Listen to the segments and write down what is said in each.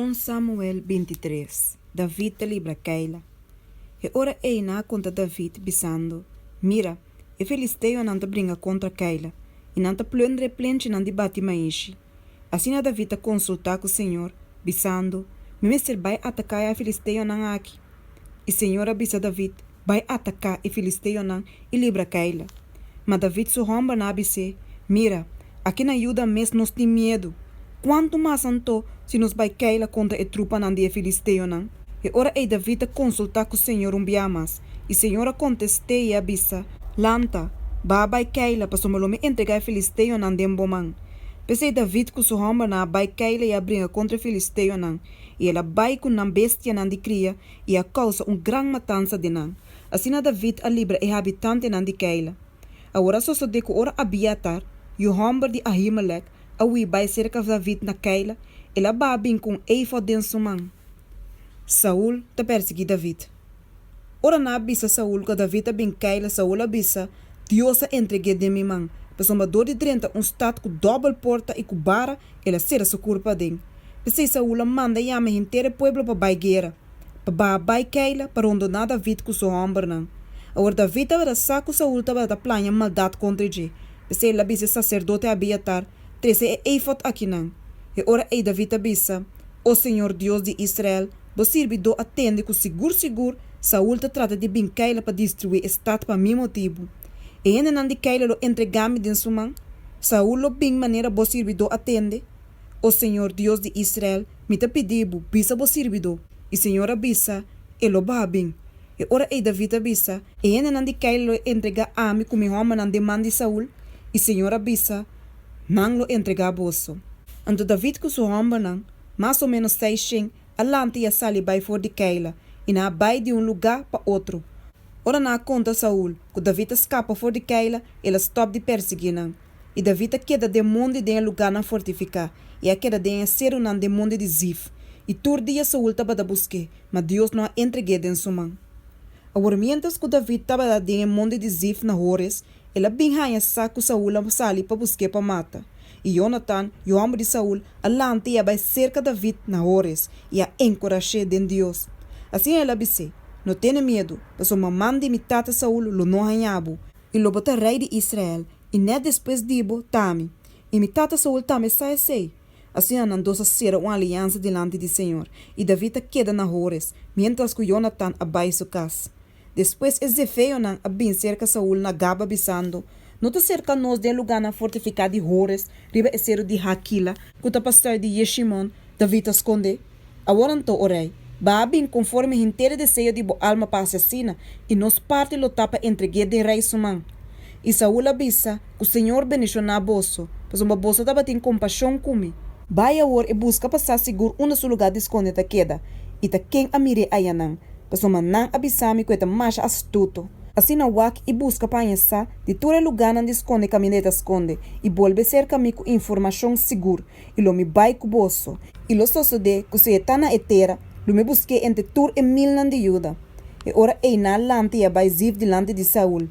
Un Samuel 23, David ta libra Keila. E ora ei nan a konta David, bisando, Mira, e filisteonan ta bringa kontra Keila, i nan ta plundra e plenchinan di bati maishi. Asina David a konsultá ku señor, bisando, Mi mester bai ataká e filisteonan aki? I señor a bisa David, Bai ataká e filisteonan i libra Keila. Ma David su hòmbernan a bis'é, Mira, aki na Juda mes nos tin miedu. Kuantu mas anto si nos bai Keila kontra e trupanan di e filisteonan? E ora ei David a konsultá ku señor un bia mas, i señor a kontest'é i a bisa, Lanta, baha bai Keila, pasobra lo mi entregá e filisteonan den bo man. P'esei David ku su hòmbernan a bai Keila i a bringa kontra e filisteonan, i el a bai ku nan bestianan di kria i a kousa un gran matansa den nan. Asina David a libra e habitantenan di Keila. Awor a sosodé ku ora Abiatar, yu hòmber di Ahimelèk, a hui bai serka David na Keila, el a baha bin ku un efòd den su man. Saul ta persiguí David. Ora nan a bisa Saul ku David a bin Keila, Saul a bisa, Dios a entreg'é den mi man, pasobra dor di drenta un stat ku dòbel porta i ku bara, el a sera su kurpa aden. P'esei Saul a manda yama henter e pueblo pa bai guera, pa baha bai Keila pa rondoná David ku su hòmbernan. Awor David tabata sa ku Saul tabata plania maldat kontra dje, p'esei el a bisa e saserdote Abiatar, Trese e efòd akinan. E ora ei David a bisa, O señor Dios di Israel, bo sirbidó a tende ku sigur sigur Saul ta trata di bin Keila pa destruí e stat pa mi motibu. E hendenan di Keila lo entregá mi den su man? Saul lo bin manera bo sirbidó a tende? O señor Dios di Israel, mi ta pidi bo, bisa bo sirbidó. I señor a bisa, E lo baha bin. E ora ei David a bisa, E hendenan di Keila lo entregá ami ku mi hòmbernan den man di Saul? I señor a bisa, Nan lo entregá boso. Anto David ku su hòmbernan, mas o ménos seishen, a lanta i a sali bai for di Keila, i nan a bai di un lugá pa otro. Ora nan a konta Saul ku David a skapa for di Keila, el a stòp di persiguí nan. I David a keda den mondi den e lugánan fortifiká, i a keda den e serunan den mondi di Zif. I tur dia Saul tabata busk'é, ma Dios no a entreg'é den su man. Awor miéntras ku David tabata den e mondi di Zif na Hores, El a bin haña sa ku Saul a sali pa busk'é pa mata. I Yonatan, yu hòmber di Saul, a lanta i a bai serka David na Hores i a enkurash'é den Dios. Asina el a bis'é, No tene miedu, pasobra man di mi tata Saul lo no haña bo, i lo bo ta rei di Israel, i nèt despues di bo ta mi. I mi tata Saul tambe sa esei. Asina nan dos a sera un aliansa dilanti di señor, i David a keda na Hores, miéntras ku Yonatan a bai su kas. Despues e zefeonan a bin serka Saul na Gaba bisando, No ta serka nos den e lugánan fortifiká di Hores, riba e seru di Hakila, ku ta pa sùit di Yeshimon, David a skondé? Awor anto, o rei, ba a bin konforme henter e deseo di bo alma pa hasi asina, i nos parti lo ta pa entreg'é den rei su man. I Saul a bisa, Ku señor bendishoná boso, pasobra boso tabatin kompashon ku mi. Bai awor i buska pa sa sigur unda su lugá di skonde ta keda, i ta ken a mir'é ayanan, pasobra nan a bisa mi ku e ta masha astuto. Asina wak i buska pa haña sa di tur e lugánan di skonde kaminda e ta skonde, i bolbe serka mi ku informashon sigur, i lo mi bai ku boso. I lo sosodé ku si e ta na e tera, lo mi busk'é entre tur e milnan di Juda. E ora ei nan a lanta i a bai Zif dilanti di Saul.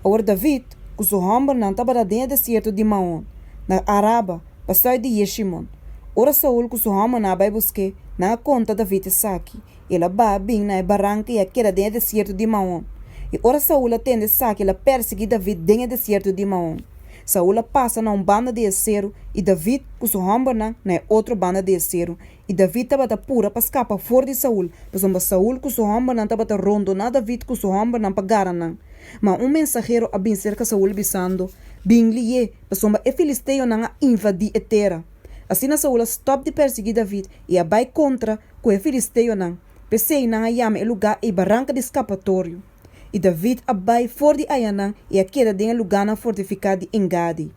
Awor David ku su hòmbernan tabata den e desierto di Maon, na Araba, pa sùit di Yeshimon. Ora Saul ku su hòmbernan a bai busk'é, nan a konta David esaki. El a baha bin na e baranka i a keda den e desierto di Maon. I ora Saul a tende esaki, el a persiguí David den e desierto di Maon. Saul a pasa na un banda di e seru, i David ku su hòmbernan na e otro banda di e seru. I David tabata pura pa skapa for di Saul, pasobra Saul ku su hòmbernan tabata rondoná David ku su hòmbernan pa gara nan. Ma un mensahero a bin serka Saul bisando, Bin lié, pasobra e filisteonan a invadí e tera. Asina Saul a stòp di persiguí David i a bai kontra ku e filisteonan, p'esei nan a yama e lugá ei Baranka di Skapatorio. I David a bai for di ayanan i a keda den e lugánan fortifiká di Engadi.